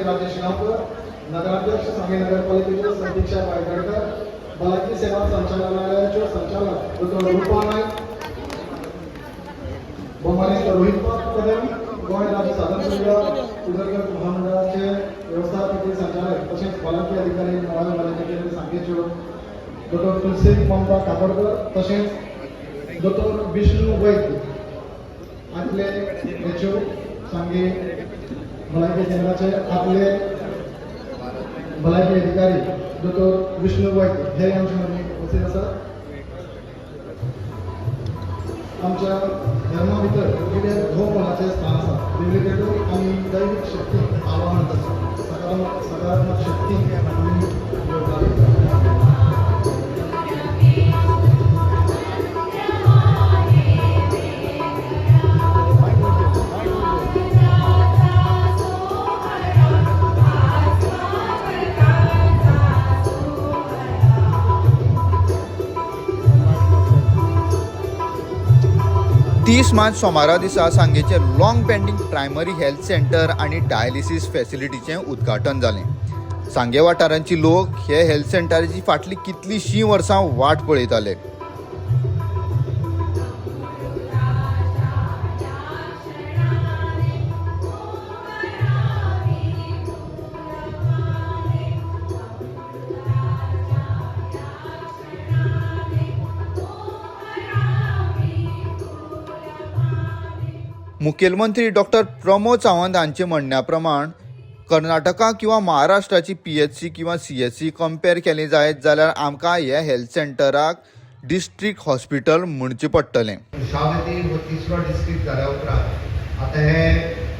राजेश गांवकर, नगराध्यक्ष सांगें नगरपालिकेच्यो संदीक्षा वायगडकर, भलायकी सेवा संचालनालयाच्यो संचालक दोतोर रुपा नायक, भोवमानेस्त रोहित कदम, गोंय राज्य साधन सुविधा उदरगत महामंडळाचे व्यवस्थापकीय संचालक तशेंच भलायकी अधिकारी, मुळावे भलायकी केंद्र सांगेच्यो दोतोर तुलसी ममता काकोडकर, तशेंच दोतोर विष्णू वैद्य, आदले एचओ, सांगे भलायकी केंद्राचे आदले भलायकी अधिकारी दोतोर विष्णू वैद्य हे आमचे मदीं उपस्थित आसात. आमच्या धर्मा भितर कितें भोव मोलाचें स्थान आसा. देवळी आमी दैवीक शक्ती आवाहन करता, सकारात्मक सकारात्मक शक्ती आमी घेवता. 30 मार्च सोमारा दिसा सांगेचें long pending primary health centre आनी डायलिसीस फॅसिलिटीचें उद्घाटन जालें. सांगे वाठारांची लोक हे हेल्थ सेंटराची फाटलीं कितलींशीं वर्सां वाट पळयताले. मुखेलमंत्री डॉक्टर प्रमोद सावंत हांचे म्हणण्या प्रमाण कर्नाटका किंवा महाराष्ट्राची पीएचसी किंवा सीएचसी कंपेर केली जायत जाल्यार आमकां हे हेल्थ सेंटराक डिस्ट्रिक्ट हॉस्पिटल म्हणचें पडटलें. कुशावती हो तिसरो डिस्ट्रिक्ट जाल्या उपरांत आतां हे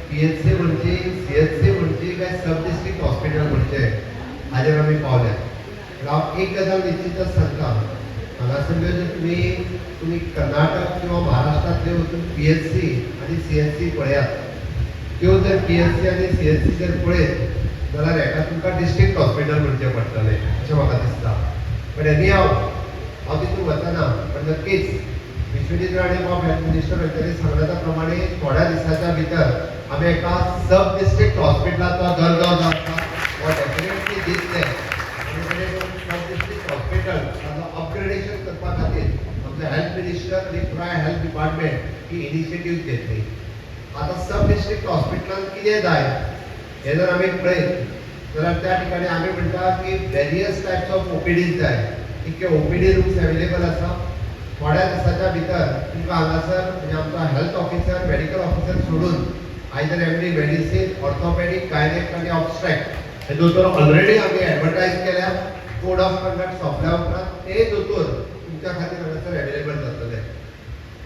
पीएचसी म्हणची, सीएचसी म्हणची काय सब डिस्ट्रिक्ट हॉस्पिटल म्हणचे, हाजेर आमी पावल्यात. हांव एक गजाल निश्चितच सांगता, हांगासरल्यो जर तुमी कर्नाटक किंवा महाराष्ट्रांतले वचून पीएचसी आनी सीएचसी पळयात, त्यो जर पीएचसी आनी सीएचसी जर पळयत जाल्यार हेका तुमकां डिस्ट्रिक्ट हॉस्पिटल म्हणचें पडटलें अशें म्हाका दिसता. बट एनी हाव, हांव तितून वचना, पण नक्कीच विश्वजीत राणे बाब हेल्थ मिनिस्टर हांच्यांनी सांगला त्या प्रमाणे थोड्या दिसाच्या भितर आमी एका सब डिस्ट्रिक्ट हॉस्पिटलाचो दर्जो जो आसा हो डेफिनेटली दितले आनी जेणे सब डिस्ट्रिक्ट हॉस्पिटल ताजो अपग्रेडेशन करपा खातीर आमचो हेल्थ मिनिस्टर आनी पुराय हेल्थ डिपार्टमेंट ही इनिशिएटीव घेतली. आतां सब डिस्ट्रिक्ट हॉस्पिटलान कितें जाय हें जर आमी पळयत जाल्यार त्या ठिकाणी आमी म्हणटा की वेरियस टायप्स ऑफ ओपीडीज जाय. इतके ओपीडी रूम्स अवेलेबल आसा. थोड्या दिसाच्या भितर तुमकां हांगासर म्हणजे आमचो हेल्थ ऑफिसर, मेडिकल ऑफिसर सोडून either MD medicine, orthopaedic, gynaec आनी ऑब्स्टेट्रिक हे दोतोर ऑलरेडी आमी एडवर्टायज केल्या. कोड ऑफ कंडक्ट सोंपल्या उपरांत ते दोतोर तुमच्या खातीर हांगासर अवेलेबल जातले.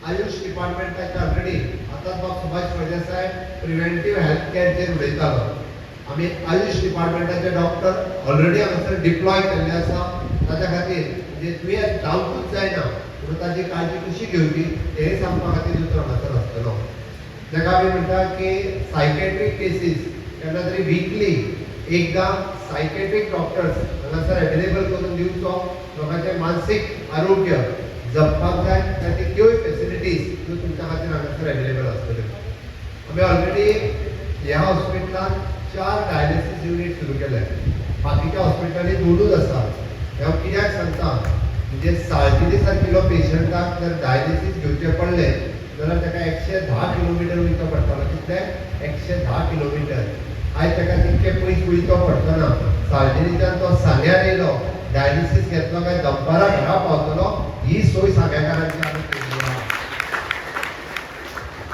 आयुष डिपार्टमेंटाचे ऑलरेडी आतांच बाब सुभाष फळदेसाय प्रिव्हेंटीव हेल्थ केअरचेर उलयतालो. आमी आयुष डिपार्टमेंटाचे डॉक्टर ऑलरेडी हांगासर डिप्लॉय केल्ले आसा. ताच्या खातीर म्हणजे दुयेंस जावंकूच जायना म्हणून ताची काळजी कशी घेवची तें सांगपा खातीर दोतोर हांगासर आसतलो. जाका आमी म्हणटा की सायकेट्रीक केसीस, केन्ना तरी विकली एकदां सायकेट्रीक डॉक्टर्स हांगासर अवेलेबल करून दिवचो. लोकांचें मानसीक आरोग्य जपपाक जाय, त्या खातीर त्योय फेसिलिटीज त्यो तुमच्या खातीर हांगासर अवेलेबल आसतल्यो. आमी ऑलरेडी ह्या हॉस्पिटलान चार डायलिसीस युनीट सुरू केले. बाकीच्या हॉस्पिटलांनी दोनूच आसा. हें हांव कित्याक सांगता म्हणजे साळजिणी सारकिल्लो पेशंटाक जर डायलिसीस घेवचें पडलें जाल्यार ताका 110 किलोमिटर वयचो पडटालो. कितले? 110 किलोमिटर. आयज ताका तितके पयस वयचो पडचो ना. साळजिणीच्यान तो सांग्यार येयलो, डायलिसीस घेतलो काय दनपारां घरा पावतलो. ही सोय सांग्याकारांची आमी केल्ली आहा.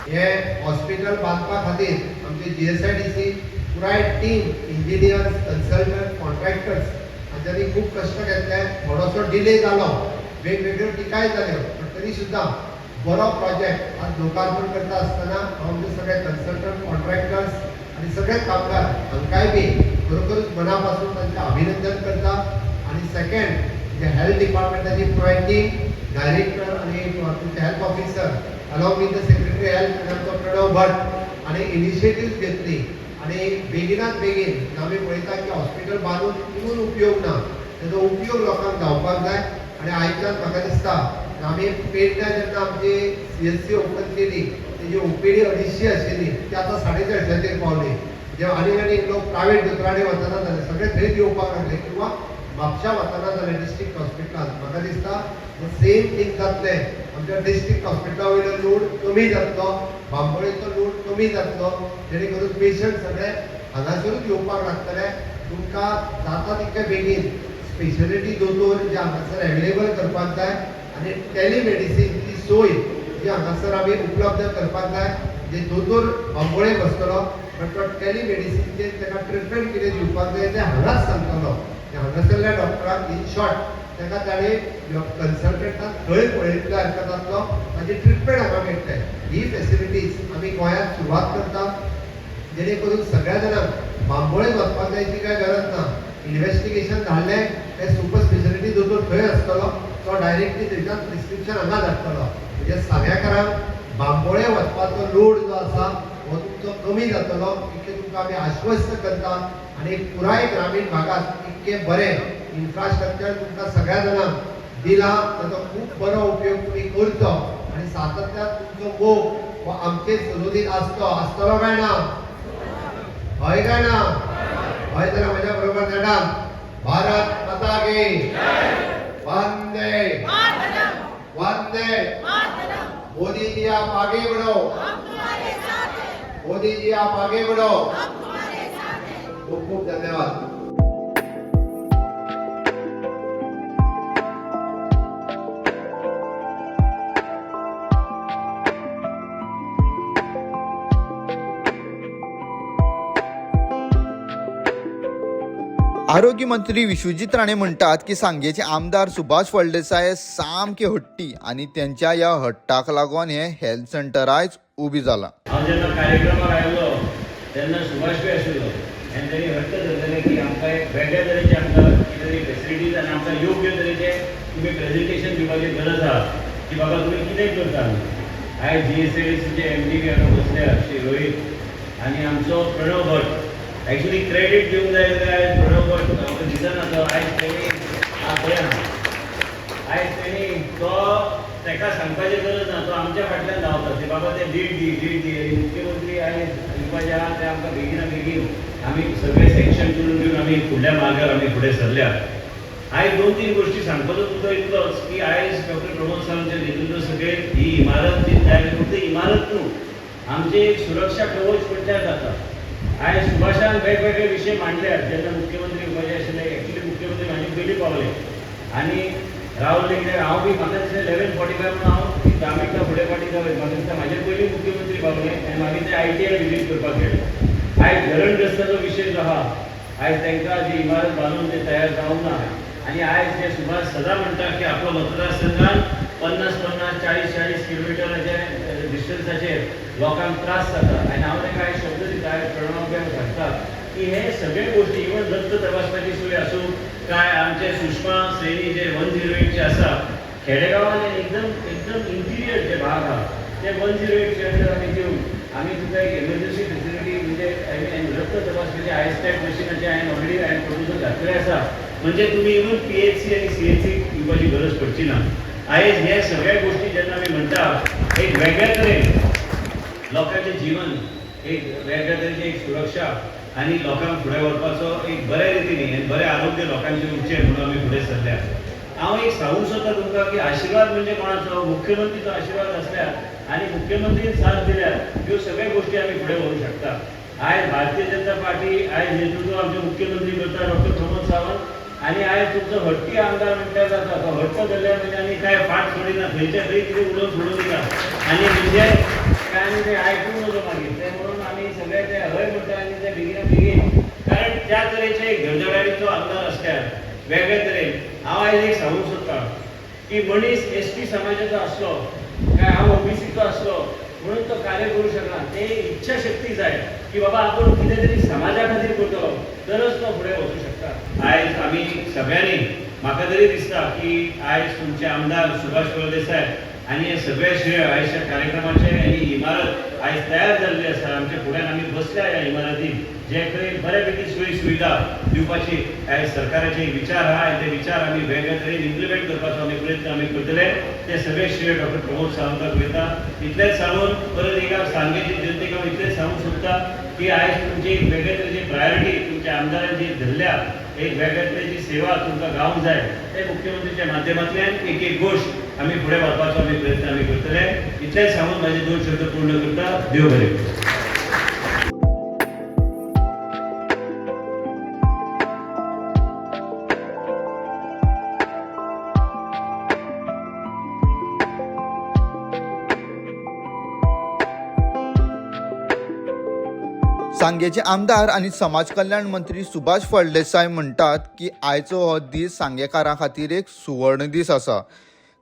हे हॉस्पिटल बांदपा खातीर आमचे जीएसआयडीसी पुराय टीम, इंजिनियर्स, कन्सल्टंट, कॉन्ट्रॅक्टर्स हांच्यांनी खूब कश्ट घेतले. थोडोसो डिले जालो, वेगवेगळ्यो टिकाय जाल्यो, पण तरी सुद्दां बरो प्रोजेक्ट आज लोकार्पण करता आसतना हांव आमचे सगळे कन्सल्टंट, कॉन्ट्रॅक्टर्स आनी सगळे कामगार हांकांय बी खरोखरूच मना पासून तांचें अभिनंदन करता. आनी सेकंड म्हणजे हेल्थ डिपार्टमेंटाची पुराय टीम, डायरेक्टर आनी तुमचे health officer along with the secretary health आनी आमचो प्रणव भट आनी इनिशिएटीव्ह घेतली आनी बेगिनात बेगीन आमी पळयता की हॉस्पिटल बांदून पिवन उपयोग ना, तेजो उपयोग लोकांक जावपाक जाय. आनी आयच्यान म्हाका दिसता आमी पेडण्या जेन्ना आमची सीएचसी ओपन केली, तेजी ओपीडी 250 आशिल्ली, ती आतां 450चेर पावली. म्हणजे आनी आनी लोक प्रायवेट दोतोराडे वचना जाले, सगळे थंयच येवपाक लागले किंवा म्हापशा वचना जाले डिस्ट्रिक्ट हॉस्पिटलान. म्हाका दिसता सेम थींग जातलें. आमच्या डिस्ट्रिक्ट हॉस्पिटला वयलो लोड कमी जातलो, बांबोळेचो लोड कमी जातलो, जेणे करून पेशंट सगळे हांगासरूच येवपाक लागतले. तुमकां जाता तितके बेगीन स्पेशलिटी दोतोर जे हांगासर एवेलेबल करपाक जाय आनी टेलिमेडिसिनची सोय जी हांगासर आमी उपलब्ध करपाक जाय. जे दोतोर बांबोळे बसतलो बट तो टेलिमेडिसिनचेर ताका ट्रिटमेंट कितें दिवपाक जाय तें हांगाच सांगतलो. हांगासरल्या डॉक्टराक इन शॉर्ट ताका ताणें कन्सल्टंटाक थंय पळयतल्या सारको जातलो, ताजी ट्रिटमेंट हांगा मेळटले. ही फेसिलिटीज आमी गोंयांत सुरवात करता, जेणे करून सगळ्या जाणांक बांबोळेच वचपाक जायची काय गरज ना. इन्व्हेस्टिगेशन धाडलें ते सुपर स्पेशलिटी दोतोर थंय आसतलो, तो डायरेक्टली थंयच्यान प्रिस्क्रिप्शन हांगा धाडटलो. म्हणजे सांग्याकारांक बांबोळे वचपाचो लोड जो आसा हो तुमचो कमी जातलो, इतकें तुमकां आमी आश्वस्त करता. आनी पुराय ग्रामीण भागात इतकें बरें इन्फ्रास्ट्रक्चर तुमकां सगळ्या जाणांक दिला, ताचो खूब बरो उपयोग तुमी करचो आनी सातत्यान तुमचो मोग हो आमचेर सदोदीत आसतो. आसतलो काय ना? हय काय ना? हय जाल्यार म्हज्या बरोबर नेटान भारत माता की वंदे वंदे. मोदी जी आप आगे बढ़ो, मोदी जी आप आगे बढ़ो. खूप खूप धन्यवाद. आरोग्य मंत्री विश्वजीत राणे म्हणटात की सांगेचे आमदार सुभाष फळदेसाय सामके हट्टी आनी त्यांच्या ह्या हट्टाक लागून हे हेल्थ सेंटर आयज उबी जाला. हांव जेन्ना कार्यक्रमाक आयलो तेन्ना सुभाष बी आशिल्लो आनी तेणी हट्ट धरलेले की आमकां एक वेगळ्या तरेचे आमकां कितें तरी फेसिलिटीज आनी आमकां योग्य तरेचे तुमी प्रेजेंटेशन दिवपाची गरज आहा की बाबा तुमी कितें करता. आयज जीएसआयडीसीचे एमडी बी हांगा बसल्या, श्री रोहीत आनी आमचो प्रणव भट. एक्चुली क्रेडीट दिवंक जाय जाल्यार आयज प्रणव भट आमकां दिसना तो. आयज तेणी पळय, आयज तेणी तो ताका सांगपाची गरज ना, तो आमच्या फाटल्यान धांवता ते बाबा ते did दी did दी. आनी मुख्यमंत्री आयज दिवपाचे आहा ते आमकां बेगिना बेगीन आमी सगळे सँक्शन करून दिवन आमी फुडल्या मार्गार आमी फुडें सरल्या. आयज दोन तीन गोश्टी सांगपाचो तुमकां इतलोच की आयज डॉक्टर प्रमोद सावंतच्या नेतृत्व सगळे ही इमारत जी तयार, फक्त इमारत न्हू, आमचें एक सुरक्षा कवच म्हटल्यार जाता. आयज सुभाषान वेगवेगळे विशय मांडल्यात जेन्ना मुख्यमंत्री उपाचे आशिल्ले. एक्चुली मुख्यमंत्री म्हाजे पयलीं पावले आनी रावले कित्याक हांव बी म्हाका दिसलें 11:45 म्हणून हांव 10 मिनटां फुडें फाटीं जावं. म्हाका दिसता म्हाजे पयलीं मुख्यमंत्री पावले आनी मागीर ते ITI visit करपाक गेले. आयज धरणग्रस्ताचो विशय जो आहा, आयज तांकां जी इमारत बांदून ते तयार जावंक ना. आनी आयज जे सुभाष सदां म्हणटा की आपलो मतदारसंघान 50 50 40 40 किलोमिटराचे डिस्टन्साचेर लोकांक त्रास जाता. आनी हांव ताका आयज शब्द दिता, आयज प्रणवाक हांव सांगता की हे सगळे गोश्टी इवन रक्त तपासपाची सोय आसूं काय आमचे सुषमा सैनी जे 108 जे आसा खेडेगांवांनी एकदम एकदम इंटिरियर जे भाग आहा ते 108 अंडर आमी दिवन आमी तुका एक एमर्जन्सी फेसिलिटी म्हणजे I mean रक्त तपासपाचे आयस्टॅट मशिनाचे हांवें ऑलरेडी हांवें प्रपोजल घातलेलें आसा. म्हणजे तुमी इवन PHC आनी CHC दिवपाची गरज पडची ना. आयज हे सगळ्या गोश्टी जेन्ना आमी म्हणटा एक वेगळ्या तरेन लोकांचें जीवन एक वेगळ्या तरेची एक सुरक्षा आनी लोकांक फुडें व्हरपाचो एक बऱ्या रितीन आनी बरें आरोग्य लोकांचें उरचें म्हणून आमी फुडें सरल्या. हांव एक सांगूंक सोदता तुमकां की आशिर्वाद म्हणजे कोणाचो, मुख्यमंत्रीचो आशिर्वाद आसल्यार आनी मुख्यमंत्रीन साथ दिल्यार ह्यो सगळ्यो गोश्टी आमी फुडें व्हरूंक शकता. आयज भारतीय जनता पार्टी आयज नेतृत्व आमचे मुख्यमंत्री करता डॉक्टर प्रमोद सावंत आनी आयज तुमचो हट्टी आमदार म्हटल्यार जाता. तो हट्ट धरल्यार म्हणजे आनी काय फाट सोडिना, खंयच्या खंय कितें उलोवन सोडून दिता आनी म्हणजे काय आमी ते आयकूंक नजो मागीर ते म्हणून आमी सगळे ते हय म्हणटा आनी ते बेगिना बेगीन, कारण त्या तरेचे एक धडधडाणीचो आमदार आसल्यार वेगळे तरेन. हांव आयज एक सांगूंक सोदता की मनीस ST समाजाचो आसलो काय हांव OBCचो आसलो म्हणून तो कार्य करूं शकना. ते इच्छाशक्ती जाय की बाबा आपूण कितें तरी समाजा खातीर करतलो तरच तो फुडें वचूं शकता. आयज आमी सगळ्यांनी म्हाका तरी दिसता की आयज तुमचे आमदार सुभाष फळदेसाय आनी हे सगळे श्रेय आयच्या कार्यक्रमाचे ही इमारत आयज तयार जाल्ली आसा. आमच्या फुड्यान आमी बसल्या ह्या इमारतीन, जे खंय बऱ्यापैकी सोयी सुविधा दिवपाची आयज सरकाराचे विचार आहा आनी ते विचार आमी वेगळ्या तरेन इम्प्लिमेंट करपाचो आमी प्रयत्न आमी करतले. ते सगळे श्रेय डॉक्टर प्रमोद सावंताक वयता. इतलेंच सांगून परत एका सांगेची जनतेक हांव इतलेंच सांगूंक सोदता की आयज तुमची एक वेगळे तरेची प्रायोरिटी तुमच्या आमदारान जी धरल्या, एक वेगळ्या तरेची सेवा तुमकां गावंक जाय, ते मुख्यमंत्रीच्या माध्यमांतल्यान एक एक गोश्ट आमी फुडें व्हरपाचो आमी प्रयत्न आमी करतले. इतलेंच सांगून माझे दोन शब्द पूर्ण करता. देव बरें करूं. सांगेचे आमदार आनी समाज कल्याण मंत्री सुभाष फळदेसाय म्हणटात की आयचो हो दीस सांगेकारां खातीर एक सुवर्ण दीस आसा,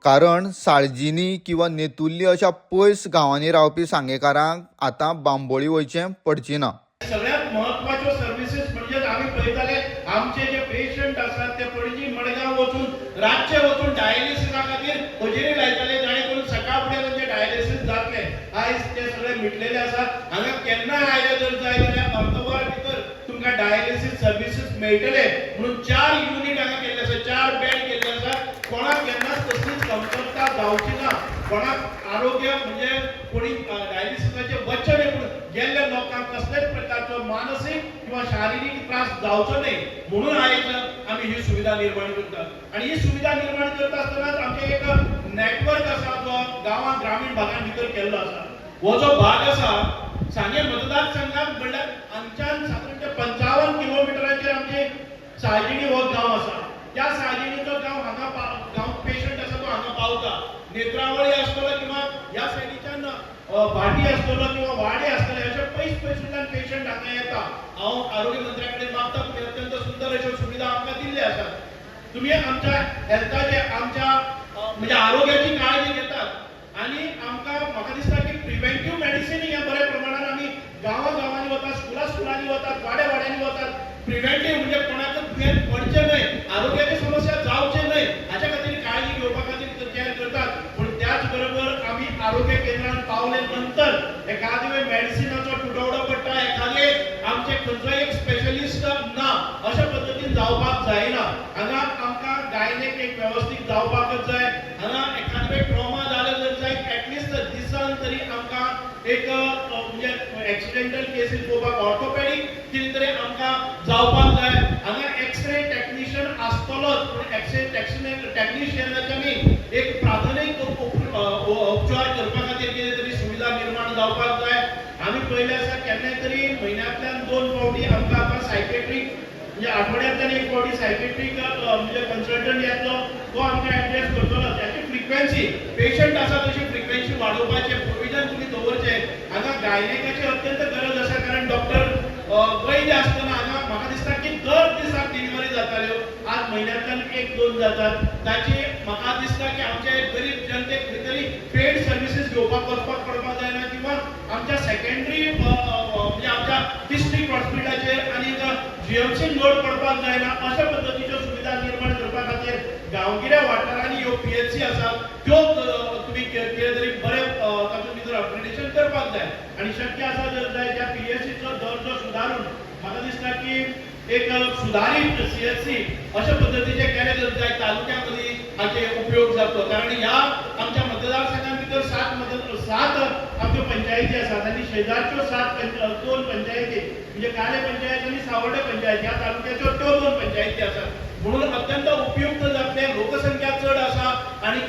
कारण साळजिनी किंवा नेतुर्ली अशा पयस गांवांनी रावपी सांगेकारांक आतां बांबोळी वयचें पडची ना. सगळ्यात महत्वाच्यो सर्विसीस म्हणजे आमी पळयताले आमचे जे पेशंट आसात ते पणजी मडगांव वचून रातचे वचून डायलिसिसा खातीर हजेरी लायताले, जाणे करून सकाळ फुडें तांचे डायलिसीस जातले. आयज ते सगळे मिटलेले आसात. हांगा केन्नाय आयले जर जाय जाल्यार अर्दवर भितर तुमकां डायलिसीस सर्विसीस मेळटले म्हणून 4 युनीट हांगा केल्ले आसा, 4 बेड केल्ले आसा. कोणाक केन्नाच कसलीच कमतरता जावची ना. कोणाक आरोग्य म्हणजे कोणी डायलिसिसाचे वचन पूण गेल्ल्या लोकांक कसल्याच प्रकारचो मानसीक किंवा शारिरीक त्रास जावचो न्हय म्हणून आयज आमी ही सुविधा निर्माण करतात. आनी ही सुविधा निर्माण करता आसतनाच आमचें एक नेटवर्क आसा जो गांवांत ग्रामीण भागान भितर केल्लो आसा. हो जो भाग आसा सांगे मतदारसंघात म्हणल्यार हांगच्यान सादारण 55 किलोमिटरांचेर आमचे साळजिणी हो गांव आसा. त्या साळजिणीचो गांव हांगा गांव पेशंट आसा तो हांगा पावता. नेत्रावळी आसतलो किंवा ह्या सायडीच्यान भाटी आसतलो किंवा वाडे आसतले, अशे पयस पयसुल्ल्यान पेशंट हांगा येता. हांव आरोग्य मंत्र्या कडेन मागता, तुमी अत्यंत सुंदर अश्यो सुविधा आमकां दिल्ल्यो आसात. तुमी आमच्या हेल्थाचे आमच्या म्हणजे आरोग्याची काळजी घेतात आनी आमकां म्हाका दिसता की प्रिवेंटीव मेडिसीन ह्या बऱ्या प्रमाणान आमी गांवां गांवांनी वतात, स्कुला स्कुलांनी वतात, वाड्या वाड्यांनी वतात. प्रिवेंटीव म्हणजे कोणाकच दुयेंत पडचें न्हय, आरोग्याची समस्या जावचें न्हय हाच्या खातीर काळजी घेवपा खातीर तयार करतात. पूण त्याच बरोबर आमी आरोग्य केंद्रान पावले नंतर एखादे वेळ मेडिसिनाचो तुटवडो पडटा, एखादे आमचे खंयचोय एक स्पेशलिस्ट ना, अशा पद्दतीन जावपाक जायना. हांगा आमकां गायनेक एक वेवस्थीत जावपाकच जाय. हांगा एखादे वेळ ट्रॉमा जाले जर जाय एटलिस्ट दिसान तरी आमकां एक म्हणजे एक्सिडेंटल केसीस पळोवपाक ऑर्थोपेडीक कितें तरी आमकां जावपाक जाय. हांगा एक्सरे टॅक्निशियन आसतलोच, पूण एक्सरे टॅक्निशियनाचे आमी एक प्राथमीक उपचार करपा खातीर कितें तरी सुविधा निर्माण जावपाक जाय. आमी पळयलें आसा केन्नाय तरी म्हयन्यांतल्यान 2 फावटी आमकां आतां सायकेट्रीक म्हणजे आठवड्यांतल्यान 1 फावटी सायकेट्रीक म्हणजे कन्सल्टंट येतलो, तो आमकां एड्रेस करतलो. त्याची फ्रिक्वेन्सी पेशंट आसा तशी फ्रिक्वेन्सी वाडोवपाचें प्रोविजन तुमी दवरचें. हांगा गायनेकाची अत्यंत गरज आसा, कारण डॉक्टर वैद्य आसतना हांगा म्हाका दिसता की दर दिसाक डिलिव्हरी जाताल्यो, आज म्हयन्यांतल्यान 1-2 जातात. ताची म्हाका दिसता की आमच्या गरीब जनतेक खंय तरी पेड सर्विसीस घेवपाक वचपाक पडपाक जायना किंवा आमच्या सेकेंडरी म्हणजे आमच्या डिस्ट्रिक्ट हॉस्पिटलाचेर आनी जीएमसी लोड पडपाक जायना. अशा पद्दतीच्यो सुविधा निर्माण करपा खातीर गांवगिऱ्या वाठारांनी ह्यो पीएचसी आसा त्यो तुमी कितें तरी बरें तातूंत भितर अपग्रेडेशन करपाक जाय. आनी शक्य आसा जर जाय त्या पीएचसीचो दर्जो सुदारून म्हाका दिसता की एक सुदारीत सीएचसी अशा पद्दतीचे केले जर जाय तालुक्या मदीं हाचे उपयोग जातलो. कारण ह्या आमच्या मतदारसंघान भितर 7 आमच्यो पंचायती आसात आनी शेजारच्यो 2 पंचायती म्हणजे काले पंचायत आनी सावर्डे पंचायत ह्या तालुक्याच्यो त्यो 2 पंचायती आसात. म्हणून अत्यंत उपयुक्त जातले. लोकसंख्या चड आसा आनी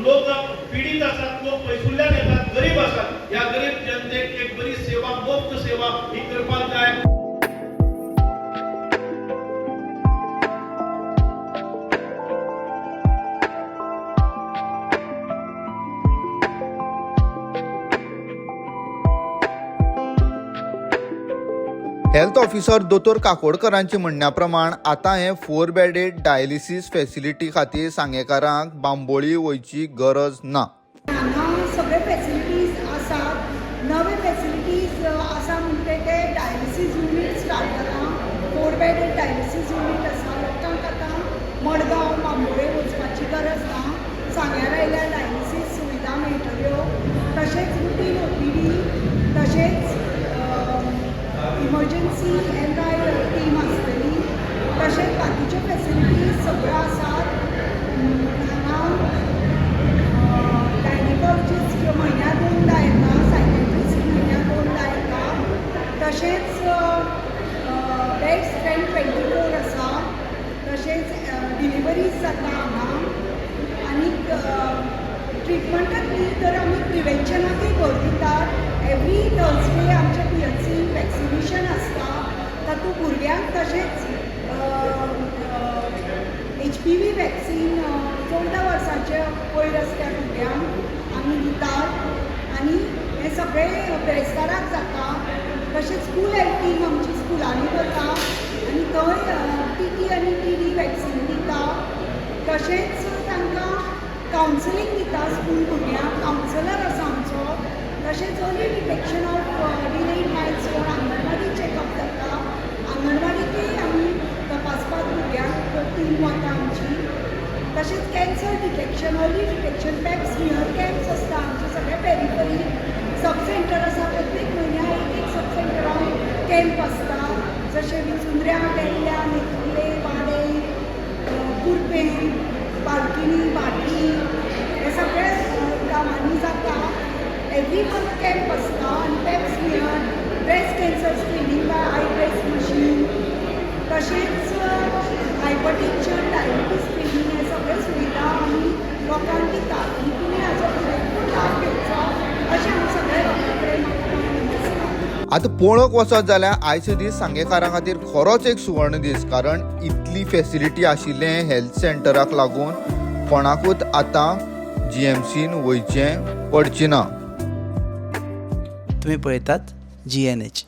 लोक पिडीत आसात, लोक पयसुल्ल्यान येतात, गरीब आसात. ह्या गरीब जनतेक एक बरी सेवा, मुफ्त सेवा ही करपाक जाय. हेल्थ ऑफिसर दोतोर काकोडकरांच्या म्हणण्या प्रमाण आतां हें 4 बेडेड डायलिसीस फॅसिलिटी खातीर सांगेकारांक बांबोळी वयची गरज ना. हांगा सगळे फॅसिलिटीज आसात, नवे फॅसिलिटीज आसा म्हणटे ते डायलिसीस युनीट स्टार्ट जालां. 4 बेडेड डायलिसीस युनीट आसा. लोकांक आतां मडगांव बांबोळे वचपाची गरज ना. सांग्यार आयल्यार डायलिसीस सुविधा आनी हें सगळें बिरेस्ताराक जाता. तशेंच स्कूल हेल्थ टीम आमची स्कुलांनी वता आनी थंय टीटी आनी टीडी वॅक्सिन दिता. तशेंच तांकां कावन्सिलींग दिता. स्कूल भुरग्यांक कावन्सिलर आसा आमचो. तशेंच early detection of delayed milestone, anganwadi checkup जाता. आंगणवाडीकय आमी तपासपाक भुरग्यांक टीम वता आमची. तशेंच cancer detection, early detection, pap smear camps आसता आमचे. सगळे पेरिफरी सब सेंटर आसा. प्रत्येक म्हयन्याक एक एक सब सेंटरान कॅम्प आसता, जशें विचुंद्र्या, वेल्ल्या, नेतुर्ले, वाडे, कुर्पें, बालकिणी, भाटी, हे सगळे गांवांनी जाता. एवरी मंथ कॅम्प आसता आनी pap smear, breast cancer screening by iBreast machine, तशेंच हायपरटेन्शन, डायबिटीज स्क्रिनींग, हे सगळे सुविधा आमी लोकांक दितात आनी तुमी हाजो पुरेपूर लाभ घेवचो अशें हांव सगळ्या लोकां कडेन म्हाका विनंती आसा. आतां पळोवंक वचत जाल्यार आयचो दीस सांगेकारां खातीर खरोच एक सुवर्ण दीस, कारण इतली फेसिलिटी आशिल्लें हेल्थ सेंटराक लागून कोणाकूच आतां जीएमसीन वयचें पडचें ना. तुम्ही पळयतात जीएनएच.